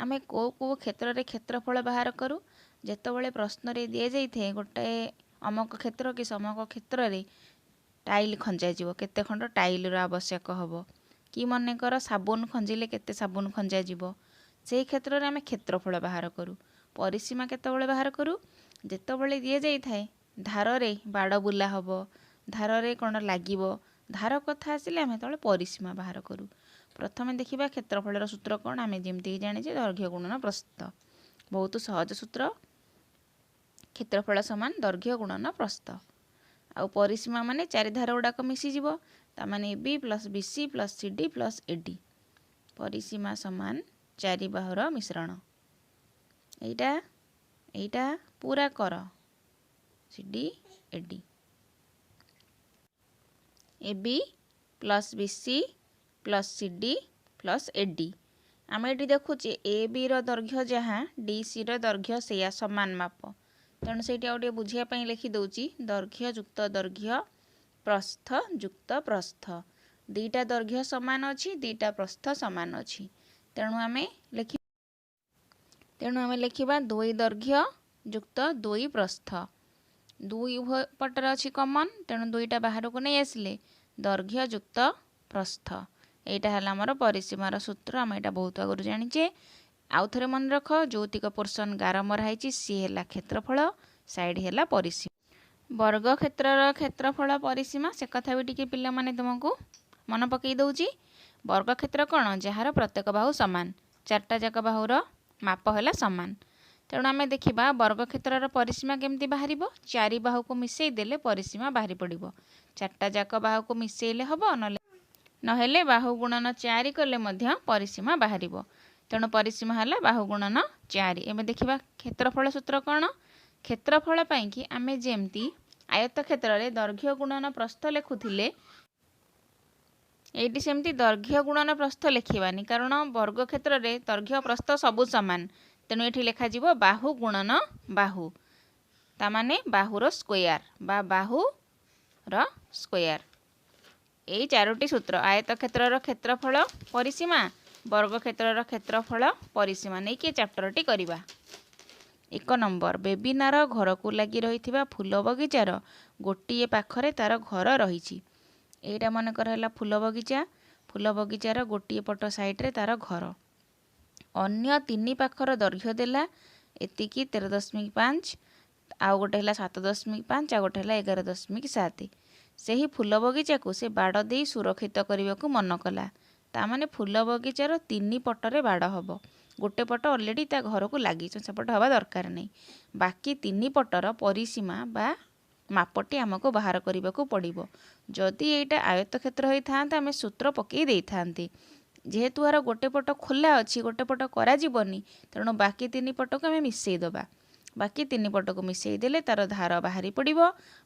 ଆମେ କେଉଁ କେଉଁ କ୍ଷେତ୍ରରେ କ୍ଷେତ୍ରଫଳ ବାହାର କରୁ? ଯେତେବେଳେ ପ୍ରଶ୍ନରେ ଦିଆଯାଇଥାଏ ଗୋଟାଏ ଅମକ କ୍ଷେତ୍ର କି ସମକ କ୍ଷେତ୍ରରେ ଟାଇଲ୍ ଖଞ୍ଜାଯିବ, କେତେ ଖଣ୍ଡ ଟାଇଲ୍ର ଆବଶ୍ୟକ ହେବ, କି ମନେକର ସାବୁନ ଖଞ୍ଜିଲେ କେତେ ସାବୁନ ଖଞ୍ଜାଯିବ, ସେଇ କ୍ଷେତ୍ରରେ ଆମେ କ୍ଷେତ୍ରଫଳ ବାହାର କରୁ। ପରିସୀମା କେତେବେଳେ ବାହାର କରୁ? ଯେତେବେଳେ ଦିଆଯାଇଥାଏ ଧାରରେ ବାଡ଼ ବୁଲା ହେବ, ଧାରରେ କ'ଣ ଲାଗିବ, ଧାର କଥା ଆସିଲେ ଆମେ ସେତେବେଳେ ପରିସୀମା ବାହାର କରୁ। ପ୍ରଥମେ ଦେଖିବା କ୍ଷେତ୍ରଫଳର ସୂତ୍ର କ'ଣ। ଆମେ ଯେମିତିକି ଜାଣିଛେ ଦୈର୍ଘ୍ୟ ଗୁଣନ ପ୍ରସ୍ଥ, ବହୁତ ସହଜ ସୂତ୍ର। କ୍ଷେତ୍ରଫଳ ସମାନ ଦୈର୍ଘ୍ୟ ଗୁଣନ ପ୍ରସ୍ଥ। ଆଉ ପରିସୀମା ମାନେ ଚାରି ଧାର ଗୁଡ଼ାକ ମିଶିଯିବ, ତାମାନେ A B plus B C plus C D plus A D. ପରିସୀମା ସମାନ ଚାରି ବାହୁର ମିଶ୍ରଣ। ଏଇଟା ଏଇଟା ପୁରା କର, C D A D. A B plus B C plus C D plus A D. ଆମେ ଏଠି ଦେଖୁଛେ ଏ ବିର ଦୈର୍ଘ୍ୟ ଯାହା, ଡି ସିର ଦୈର୍ଘ୍ୟ ସେଇଆ, ସମାନ ମାପ। ତେଣୁ ସେଇଠି ଆଉ ଟିକେ ବୁଝିବା ପାଇଁ ଲେଖିଦେଉଛି ଦୈର୍ଘ୍ୟ ଯୁକ୍ତ ଦୈର୍ଘ୍ୟ, ପ୍ରସ୍ଥ ଯୁକ୍ତ ପ୍ରସ୍ଥ। ଦୁଇଟା ଦୈର୍ଘ୍ୟ ସମାନ ଅଛି, ଦୁଇଟା ପ୍ରସ୍ଥ ସମାନ ଅଛି, ତେଣୁ ଆମେ ଲେଖିବା ଦୁଇ ଦୈର୍ଘ୍ୟ ଯୁକ୍ତ ଦୁଇ ପ୍ରସ୍ଥ। ଦୁଇ ଉଭୟ ପଟରେ ଅଛି କମନ୍, ତେଣୁ ଦୁଇଟା ବାହାରକୁ ନେଇ ଆସିଲେ ଦୈର୍ଘ୍ୟ ଯୁକ୍ତ ପ୍ରସ୍ଥ। ଏଇଟା ହେଲା ଆମର ପରିସୀମାର ସୂତ୍ର। ଆମେ ଏଇଟା ବହୁତ ଆଗରୁ ଜାଣିଛେ। ଆଉ ଥରେ ମନେ ରଖ, ଯୌତିକ ପୋର୍ସନ୍ ଗାର ମରା ହେଇଛି ସିଏ ହେଲା କ୍ଷେତ୍ରଫଳ, ସାଇଡ଼୍ ହେଲା ପରିସୀମା। ବର୍ଗକ୍ଷେତ୍ରର କ୍ଷେତ୍ରଫଳ ପରିସୀମା, ସେ କଥା ବି ଟିକେ ପିଲାମାନେ ତୁମକୁ ମନେ ପକାଇ ଦେଉଛି। ବର୍ଗକ୍ଷେତ୍ର କ'ଣ? ଯାହାର ପ୍ରତ୍ୟେକ ବାହୁ ସମାନ, ଚାରିଟା ଯାକ ବାହୁର ମାପ ହେଲା ସମାନ। ତେଣୁ ଆମେ ଦେଖିବା ବର୍ଗକ୍ଷେତ୍ରର ପରିସୀମା କେମିତି ବାହାରିବ। ଚାରି ବାହୁକୁ ମିଶାଇ ଦେଲେ ପରିସୀମା ବାହାରି ପଡ଼ିବ। ଚାରିଟା ଯାକ ବାହୁକୁ ମିଶାଇଲେ ହେବ, ନହେଲେ ବାହୁ ଗୁଣନ 4 କଲେ ମଧ୍ୟ ପରିସୀମା ବାହାରିବ। ତେଣୁ ପରିସୀମା ହେଲା ବାହୁ ଗୁଣନ 4। ଏବେ ଦେଖିବା କ୍ଷେତ୍ରଫଳ ସୂତ୍ର କ'ଣ। କ୍ଷେତ୍ରଫଳ ପାଇଁକି ଆମେ ଯେମିତି ଆୟତ କ୍ଷେତ୍ରରେ ଦୈର୍ଘ୍ୟ ଗୁଣନ ପ୍ରସ୍ଥ ଲେଖୁଥିଲେ, ଏଇଠି ସେମିତି ଦୈର୍ଘ୍ୟ ଗୁଣନ ପ୍ରସ୍ଥ ଲେଖିବାନି, କାରଣ ବର୍ଗ କ୍ଷେତ୍ରରେ ଦୈର୍ଘ୍ୟ ପ୍ରସ୍ଥ ସବୁ ସମାନ। ତେଣୁ ଏଠି ଲେଖାଯିବ ବାହୁ ଗୁଣନ ବାହୁ, ତାମାନେ ବାହୁର ସ୍କୋୟାର ବା ବାହୁର ସ୍କୋୟାର। ଏଇ ଚାରୋଟି ସୂତ୍ର, ଆୟତ କ୍ଷେତ୍ରର କ୍ଷେତ୍ରଫଳ ପରିସୀମା, ବର୍ଗ କ୍ଷେତ୍ରର କ୍ଷେତ୍ରଫଳ ପରିସୀମା ନେଇକି ଏ ଚାପ୍ଟରଟି କରିବା। 1 ନମ୍ବର, ବେବିନାର ଘରକୁ ଲାଗି ରହିଥିବା ଫୁଲ ବଗିଚାର ଗୋଟିଏ ପାଖରେ ତାର ଘର ରହିଛି। ଏଇଟା ମନେକର ହେଲା ଫୁଲ ବଗିଚା, ଫୁଲ ବଗିଚାର ଗୋଟିଏ ପଟ ସାଇଡ଼୍ରେ ତାର ଘର। ଅନ୍ୟ ତିନି ପାଖର ଦୈର୍ଘ୍ୟ ଦେଲା ଏତିକି 13.5, ଆଉ ଗୋଟେ ହେଲା 7.5, ଆଉ ଗୋଟେ ହେଲା 11.7। ସେହି ଫୁଲ ବଗିଚାକୁ ସେ ବାଡ଼ ଦେଇ ସୁରକ୍ଷିତ କରିବାକୁ ମନ କଲା। ତାମାନେ ଫୁଲ ବଗିଚାର ତିନି ପଟରେ ବାଡ଼ ହେବ। ଗୋଟେ ପଟ ଅଲରେଡ଼ି ତା ଘରକୁ ଲାଗିଛି, ସେପଟ ହେବା ଦରକାର ନାହିଁ। ବାକି ତିନି ପଟର ପରିସୀମା ବା ମାପଟି ଆମକୁ ବାହାର କରିବାକୁ ପଡ଼ିବ। ଯଦି ଏଇଟା ଆୟତ କ୍ଷେତ୍ର ହେଇଥାନ୍ତା ଆମେ ସୂତ୍ର ପକାଇ ଦେଇଥାନ୍ତେ। ଯେହେତୁ ଏହାର ଗୋଟେ ପଟ ଖୋଲା ଅଛି, ଗୋଟେ ପଟ କରାଯିବନି, ତେଣୁ ବାକି ତିନି ପଟକୁ ଆମେ ମିଶାଇ ଦେବା। ବାକି ତିନି ପଟକୁ ମିଶାଇ ଦେଲେ ତାର ଧାର ବାହାରି ପଡ଼ିବ,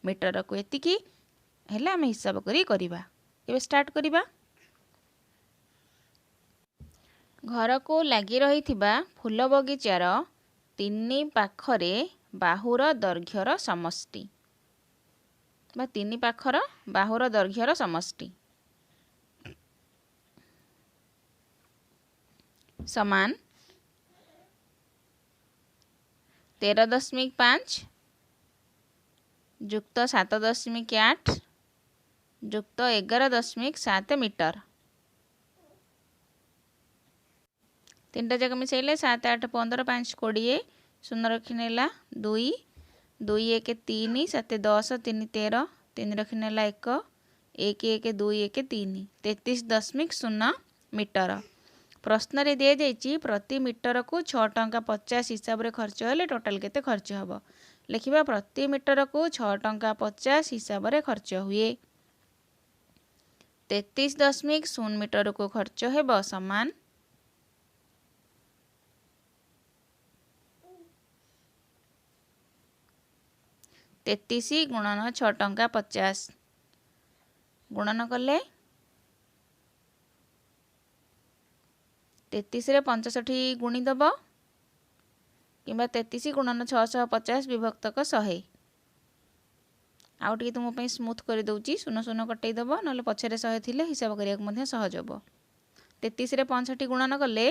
ମିଟରକୁ ଏତିକି ହେଲେ ଆମେ ହିସାବ କରି କରିବା। ଏବେ ଷ୍ଟାର୍ଟ କରିବା। ଘରକୁ ଲାଗି ରହିଥିବା ଫୁଲ ବଗିଚାର ତିନି ପାଖରେ ବାହୁର ଦୈର୍ଘ୍ୟର ସମଷ୍ଟି ବା ତିନି ପାଖର ବାହୁର ଦୈର୍ଘ୍ୟର ସମଷ୍ଟି ସମାନ 13.5 ଯୁକ୍ତ 7.8 ଯୁକ୍ତ 11.7 ମିଟର। ତିନିଟା ଯାକ ମିଶାଇଲେ 7 8 15 5 20, ଶୂନ ରଖିନେଲା 2, 2 1 3 7 10 3 13, 3 ରଖିନେଲା 1, 1 1 2 1 3, 33.0 ମିଟର। ପ୍ରଶ୍ନରେ ଦିଆଯାଇଛି ପ୍ରତି ମିଟରକୁ 6 ଟଙ୍କା 50 ହିସାବରେ ଖର୍ଚ୍ଚ ହେଲେ ଟୋଟାଲ କେତେ ଖର୍ଚ୍ଚ ହେବ। ଲେଖିବା ପ୍ରତି ମିଟରକୁ 6 ଟଙ୍କା 50 ହିସାବରେ ଖର୍ଚ୍ଚ ହୁଏ। 33.0 ମିଟରକୁ ଖର୍ଚ୍ଚ ହେବ ସମାନ 33 ଗୁଣନ 6 ଟଙ୍କା 50 ଗୁଣନ କଲେ 33ରେ 65 ଗୁଣିଦେବ, କିମ୍ବା 33 ଗୁଣନ 650 ବିଭକ୍ତକ 100। ଆଉ ଟିକେ ତୁମ ପାଇଁ ସ୍ମୁଥ୍ କରିଦେଉଛି, ଶୂନ ଶୂନ କଟେଇ ଦେବ, ନହେଲେ ପଛରେ 100 ଥିଲେ ହିସାବ କରିବାକୁ ମଧ୍ୟ ସହଜ ହେବ। 33ରେ 65 ଗୁଣନ କଲେ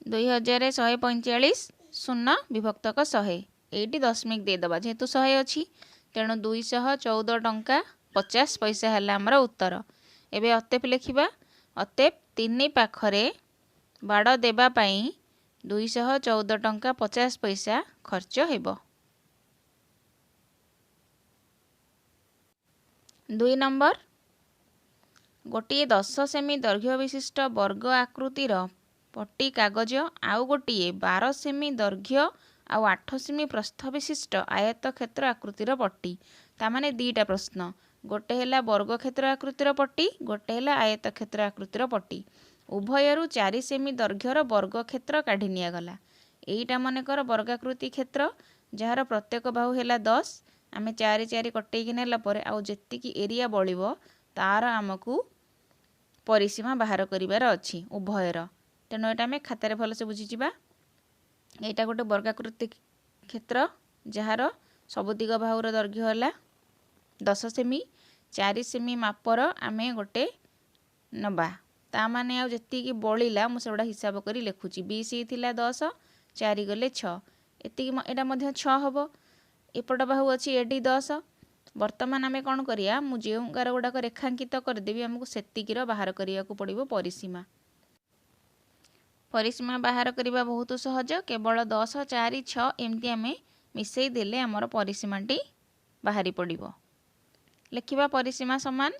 2145 ଶୂନ ବିଭକ୍ତକ 100, ଏଇଠି ଦଶମିକ ଦେଇଦେବା ଯେହେତୁ 100 ଅଛି। ତେଣୁ 214 ଟଙ୍କା 50 ପଇସା ହେଲା ଆମର ଉତ୍ତର। ଏବେ ଅତେପ ଲେଖିବା। ଅତେପ 3 ପାଖରେ ବାଡ଼ ଦେବା ପାଇଁ 214 ଟଙ୍କା 50 ପଇସା ଖର୍ଚ୍ଚ ହେବ। 2 ନମ୍ବର, ଗୋଟିଏ 10 ସେମି ଦୈର୍ଘ୍ୟ ବିଶିଷ୍ଟ ବର୍ଗ ଆକୃତିର ପଟି କାଗଜ ଆଉ ଗୋଟିଏ 12 ସେମି ଦୈର୍ଘ୍ୟ ଆଉ 8 ସେମି ପ୍ରସ୍ଥ ବିଶିଷ୍ଟ ଆୟତକ୍ଷେତ୍ର ଆକୃତିର ପଟି। ତାମାନେ 2ଟା ପ୍ରଶ୍ନ, ଗୋଟେ ହେଲା ବର୍ଗକ୍ଷେତ୍ର ଆକୃତିର ପଟି, ଗୋଟେ ହେଲା ଆୟତକ୍ଷେତ୍ର ଆକୃତିର ପଟି। ଉଭୟରୁ 4 ସେମି ଦୈର୍ଘ୍ୟର ବର୍ଗକ୍ଷେତ୍ର କାଢ଼ି ନିଆଗଲା। ଏଇଟା ମନେକର ବର୍ଗାକୃତି କ୍ଷେତ୍ର, ଯାହାର ପ୍ରତ୍ୟେକ ବାହୁ ହେଲା 10। ଆମେ 4 4 କଟେଇକି ନେଲା ପରେ ଆଉ ଯେତିକି ଏରିଆ ବଳିବ ତାର ଆମକୁ ପରିସୀମା ବାହାର କରିବାର ଅଛି ଉଭୟର। ତେଣୁ ଏଇଟା ଆମେ ଖାତାରେ ଭଲସେ ବୁଝିଯିବା। ଏଇଟା ଗୋଟେ ବର୍ଗାକୃତି କ୍ଷେତ୍ର ଯାହାର ସବୁତିକ ବାହୁର ଦୈର୍ଘ୍ୟ ହେଲା 10 ସେମି। 4 ସେମି ମାପର ଆମେ ଗୋଟେ ନେବା, ତା ମାନେ ଆଉ ଯେତିକି ବଳିଲା ମୁଁ ସେଗୁଡ଼ା ହିସାବ କରି ଲେଖୁଛି। ବି ସି ଥିଲା 10, 4 ଗଲେ 6, ଏତିକି ଏଇଟା ମଧ୍ୟ 6 ହେବ। ଏପଟ ବାହୁ ଅଛି ଏ ଡି 10। ବର୍ତ୍ତମାନ ଆମେ କ'ଣ କରିବା, ମୁଁ ଯେଉଁ ଗାର ଗୁଡ଼ାକ ରେଖାଙ୍କିତ କରିଦେବି ଆମକୁ ସେତିକିର ବାହାର କରିବାକୁ ପଡ଼ିବ ପରିସୀମା। ପରିସୀମା ବାହାର କରିବା ବହୁତ ସହଜ, କେବଳ 10 4 6 ଏମିତି ଆମେ ମିଶାଇ ଦେଲେ ଆମର ପରିସୀମାଟି ବାହାରି ପଡ଼ିବ। ଲେଖିବା ପରିସୀମା ସମାନ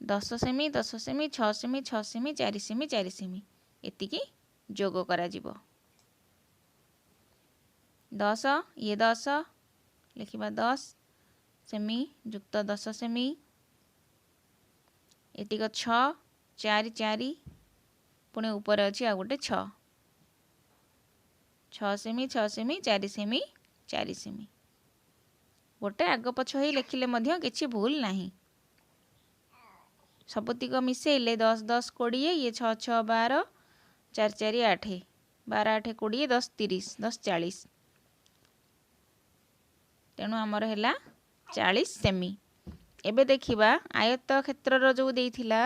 10 ସେମି 10 ସେମି 6 ସେମି 6 ସେମି 4 ସେମି 4 ସେମି, ଏତିକି ଯୋଗ କରାଯିବ। 10 ଇଏ 10 ଲେଖିବା 10 ସେମି ଯୁକ୍ତ 10 ସେମି, ଏତିକ 6 4 4 ପୁଣି ଉପରେ ଅଛି ଆଉ ଗୋଟେ 6, 6 ସେମି 6 ସେମି 4 ସେମି 4 ସେମି। ଗୋଟେ ଆଗ ପଛ ହେଇ ଲେଖିଲେ ମଧ୍ୟ କିଛି ଭୁଲ ନାହିଁ। ସବୁତିକ ମିଶେଇଲେ 10 10 20, ଇଏ 6 6 12, 4 4 8, 12 8 20, 10 30, 10 40। ତେଣୁ ଆମର ହେଲା 40 ସେମି। ଏବେ ଦେଖିବା ଆୟତ କ୍ଷେତ୍ରର ଯେଉଁ ଦେଇଥିଲା,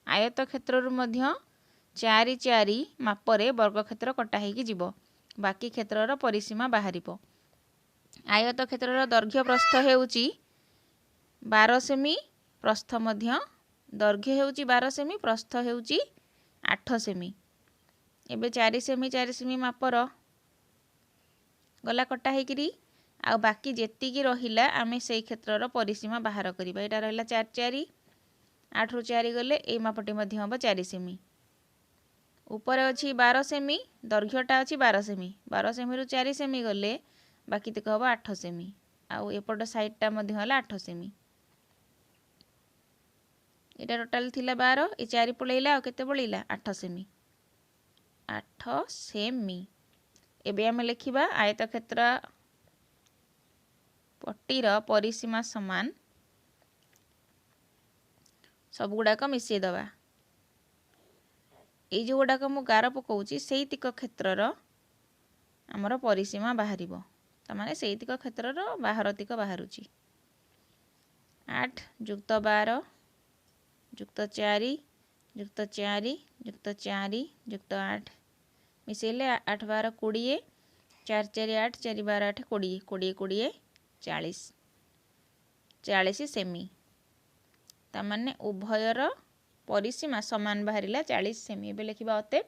ଆୟତ କ୍ଷେତ୍ରରୁ ମଧ୍ୟ 4 4 ମାପରେ ବର୍ଗକ୍ଷେତ୍ର କଟା ହେଇକି ଯିବ, ବାକି କ୍ଷେତ୍ରର ପରିସୀମା ବାହାରିବ। ଆୟତ କ୍ଷେତ୍ରର ଦୈର୍ଘ୍ୟ ପ୍ରସ୍ଥ ହେଉଛି 12 ସେମି, ପ୍ରସ୍ଥ ମଧ୍ୟ ଦୈର୍ଘ୍ୟ ହେଉଛି 12 ସେମି, ପ୍ରସ୍ଥ ହେଉଛି 8 ସେମି। ଏବେ 4 ସେମି 4 ସେମି ମାପର ଗଲା କଟା ହେଇକିରି, ଆଉ ବାକି ଯେତିକି ରହିଲା ଆମେ ସେଇ କ୍ଷେତ୍ରର ପରିସୀମା ବାହାର କରିବା। ଏଇଟା ରହିଲା 4 4, 8ରୁ 4 ଗଲେ ଏଇ ମାପଟି ମଧ୍ୟ ହେବ 4 ସେମି। ଉପରେ ଅଛି 12 ସେମି, ଦୈର୍ଘ୍ୟଟା ଅଛି 12 ସେମି, 12 ସେମିରୁ 4 ସେମି ଗଲେ ବାକି ତିକ ହେବ 8 ସେମି, ଆଉ ଏପଟ ସାଇଡ଼ଟା ମଧ୍ୟ ହେଲା 8 ସେମି। ଏଇଟା ଟୋଟାଲ ଥିଲା 12, ଏ 4 ପଳେଇଲା, ଆଉ କେତେ ପଳେଇଲା 8 ସେମି, 8 ସେମି। ଏବେ ଆମେ ଲେଖିବା ଆୟତକ୍ଷେତ୍ର ପଟିର ପରିସୀମା ସମାନ ସବୁଗୁଡ଼ାକ ମିଶାଇଦେବା। ଏଇ ଯେଉଁଗୁଡ଼ାକ ମୁଁ ଗାର ପକାଉଛି ସେଇତିକ କ୍ଷେତ୍ରର ଆମର ପରିସୀମା ବାହାରିବ, ତାମାନେ ସେଇତିକ କ୍ଷେତ୍ରର ବାହାରତିକ ବାହାରୁଛି। 8 ଯୁକ୍ତ 12 ଯୁକ୍ତ 4 ଯୁକ୍ତ 4 ଯୁକ୍ତ 4 ଯୁକ୍ତ 8 ମିଶାଇଲେ 8 12 20, 4 4 8 4 12 8 20, 20 20 40, 40 ସେମି। ତାମାନେ ଉଭୟର ପରିସୀମା ସମାନ ବାହାରିଲା 40 ସେମି। ଏବେ ଲେଖିବା ଅତଏବ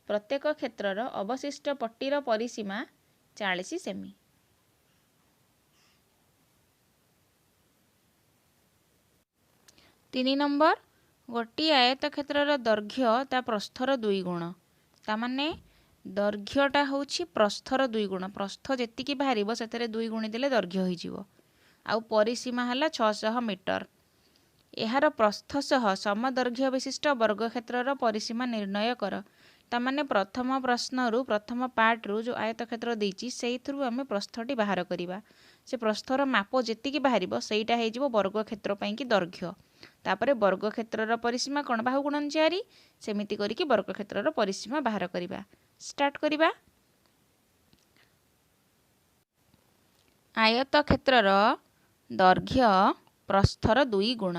ପ୍ରତ୍ୟେକ କ୍ଷେତ୍ରର ଅବଶିଷ୍ଟ ପଟିର ପରିସୀମା 40 ସେମି। 3 ନମ୍ବର, ଗୋଟିଏ ଆୟତକ୍ଷେତ୍ରର ଦୈର୍ଘ୍ୟ ତା ପ୍ରସ୍ଥର 2 ଗୁଣ। ତାମାନେ ଦୈର୍ଘ୍ୟଟା ହେଉଛି ପ୍ରସ୍ଥର 2 ଗୁଣ, ପ୍ରସ୍ଥ ଯେତିକି ବାହାରିବ ସେଥିରେ 2 ଗୁଣି ଦେଲେ ଦୈର୍ଘ୍ୟ ହୋଇଯିବ। ଆଉ ପରିସୀମା ହେଲା 600 ମିଟର। ଏହାର ପ୍ରସ୍ଥ ସହ ସମଦୈର୍ଘ୍ୟ ବିଶିଷ୍ଟ ବର୍ଗକ୍ଷେତ୍ରର ପରିସୀମା ନିର୍ଣ୍ଣୟ କର। ତାମାନେ ପ୍ରଥମ ପ୍ରଶ୍ନରୁ, ପ୍ରଥମ ପାର୍ଟରୁ ଯେଉଁ ଆୟତକ୍ଷେତ୍ର ଦେଇଛି ସେଇଥିରୁ ଆମେ ପ୍ରସ୍ଥଟି ବାହାର କରିବା। ସେ ପ୍ରସ୍ଥର ମାପ ଯେତିକି ବାହାରିବ ସେଇଟା ହେଇଯିବ ବର୍ଗକ୍ଷେତ୍ର ପାଇଁକି ଦୈର୍ଘ୍ୟ। ତାପରେ ବର୍ଗକ୍ଷେତ୍ରର ପରିସୀମା କ'ଣ, ବାହୁ ଗୁଣନ 4, ସେମିତି କରିକି ବର୍ଗକ୍ଷେତ୍ରର ପରିସୀମା ବାହାର କରିବା। ଷ୍ଟାର୍ଟ କରିବା। ଆୟତକ୍ଷେତ୍ରର ଦୈର୍ଘ୍ୟ ପ୍ରସ୍ଥର 2 ଗୁଣ,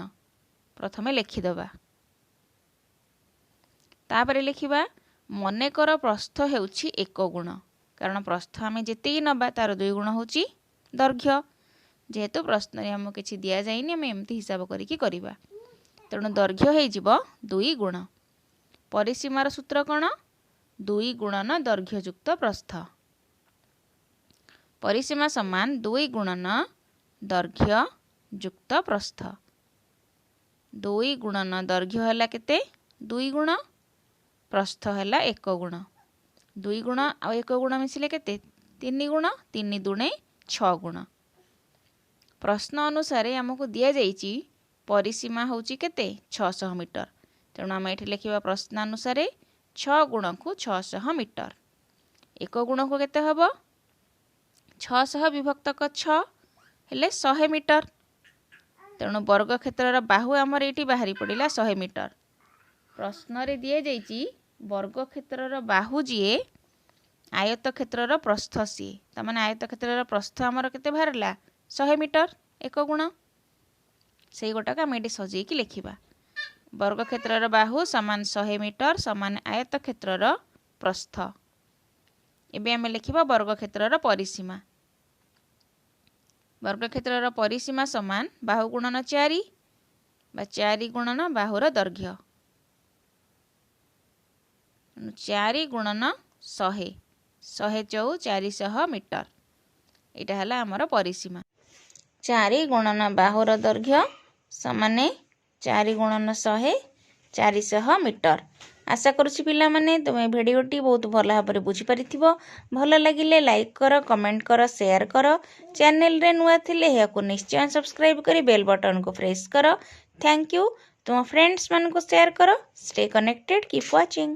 ପ୍ରଥମେ ଲେଖିଦେବା। ତାପରେ ଲେଖିବା, ମନେକର ପ୍ରସ୍ଥ ହେଉଛି 1 ଗୁଣ, କାରଣ ପ୍ରସ୍ଥ ଆମେ ଯେତିକି ନେବା ତାର 2 ଗୁଣ ହେଉଛି ଦୈର୍ଘ୍ୟ। ଯେହେତୁ ପ୍ରଶ୍ନରେ ଆମକୁ କିଛି ଦିଆଯାଇନି, ଆମେ ଏମିତି ହିସାବ କରିକି କରିବା। ତେଣୁ ଦୈର୍ଘ୍ୟ ହେଇଯିବ 2 ଗୁଣ। ପରିସୀମାର ସୂତ୍ର କ'ଣ? 2 ଗୁଣନ ଦୈର୍ଘ୍ୟଯୁକ୍ତ ପ୍ରସ୍ଥ। ପରିସୀମା ସମାନ 2 ଗୁଣନ ଦୈର୍ଘ୍ୟ ଯୁକ୍ତ ପ୍ରସ୍ଥ। 2 ଗୁଣନ ଦୈର୍ଘ୍ୟ ହେଲା କେତେ? 2 ଗୁଣ। ପ୍ରସ୍ଥ ହେଲା 1 ଗୁଣ। 2 ଗୁଣ ଆଉ 1 ଗୁଣ ମିଶିଲେ କେତେ? 3 ଗୁଣ। 3 ଦୁଣେ 6 ଗୁଣ। ପ୍ରଶ୍ନ ଅନୁସାରେ ଆମକୁ ଦିଆଯାଇଛି ପରିସୀମା ହେଉଛି କେତେ? 600 ମିଟର। ତେଣୁ ଆମେ ଏଠି ଲେଖିବା ପ୍ରଶ୍ନାନୁସାରେ 6 ଗୁଣକୁ 600 ମିଟର। 1 ଗୁଣକୁ କେତେ ହେବ? 600 ବିଭକ୍ତକ 6 ହେଲେ 100 ମିଟର। ତେଣୁ ବର୍ଗକ୍ଷେତ୍ରର ବାହୁ ଆମର ଏଇଠି ବାହାରି ପଡ଼ିଲା 100 ମିଟର। ପ୍ରଶ୍ନରେ ଦିଆଯାଇଛି ବର୍ଗକ୍ଷେତ୍ରର ବାହୁ ଯିଏ ଆୟତକ୍ଷେତ୍ରର ପ୍ରସ୍ଥ ସିଏ। ତାମାନେ ଆୟତକ୍ଷେତ୍ରର ପ୍ରସ୍ଥ ଆମର କେତେ ବାହାରିଲା? 100 ମିଟର, 1 ଗୁଣ। ସେଇ ଗୋଟାକ ଆମେ ଏଠି ସଜେଇକି ଲେଖିବା। ବର୍ଗକ୍ଷେତ୍ରର ବାହୁ ସମାନ 100 ମିଟର ସମାନ ଆୟତକ୍ଷେତ୍ରର ପ୍ରସ୍ଥ। ଏବେ ଆମେ ଲେଖିବା ବର୍ଗକ୍ଷେତ୍ରର ପରିସୀମା। ବର୍ଗକ୍ଷେତ୍ରର ପରିସୀମା ସମାନ ବାହୁ ଗୁଣନ 4 ବା 4 ଗୁଣନ ବାହୁର ଦୈର୍ଘ୍ୟ। 4 ଗୁଣନ 100, 100 ଚଉ 400 ମିଟର। ଏଇଟା ହେଲା ଆମର ପରିସୀମା। 4 ଗୁଣନ ବାହୁର ଦୈର୍ଘ୍ୟ ସମାନେ 4 ଗୁଣନ 100, 400 ମିଟର। ଆଶା କରୁଛି ପିଲାମାନେ ତୁମେ ଭିଡ଼ିଓଟି ବହୁତ ଭଲ ଭାବରେ ବୁଝିପାରିଥିବ। ଭଲ ଲାଗିଲେ ଲାଇକ୍ କର, କମେଣ୍ଟ କର, ସେୟାର କର। ଚ୍ୟାନେଲରେ ନୂଆ ଥିଲେ ଏହାକୁ ନିଶ୍ଚୟ ସବସ୍କ୍ରାଇବ୍ କରି ବେଲ୍ ବଟନକୁ ପ୍ରେସ୍ କର। Thank you. ତୁମ ଫ୍ରେଣ୍ଡସ୍ମାନଙ୍କୁ ସେୟାର କର। Stay connected, keep watching.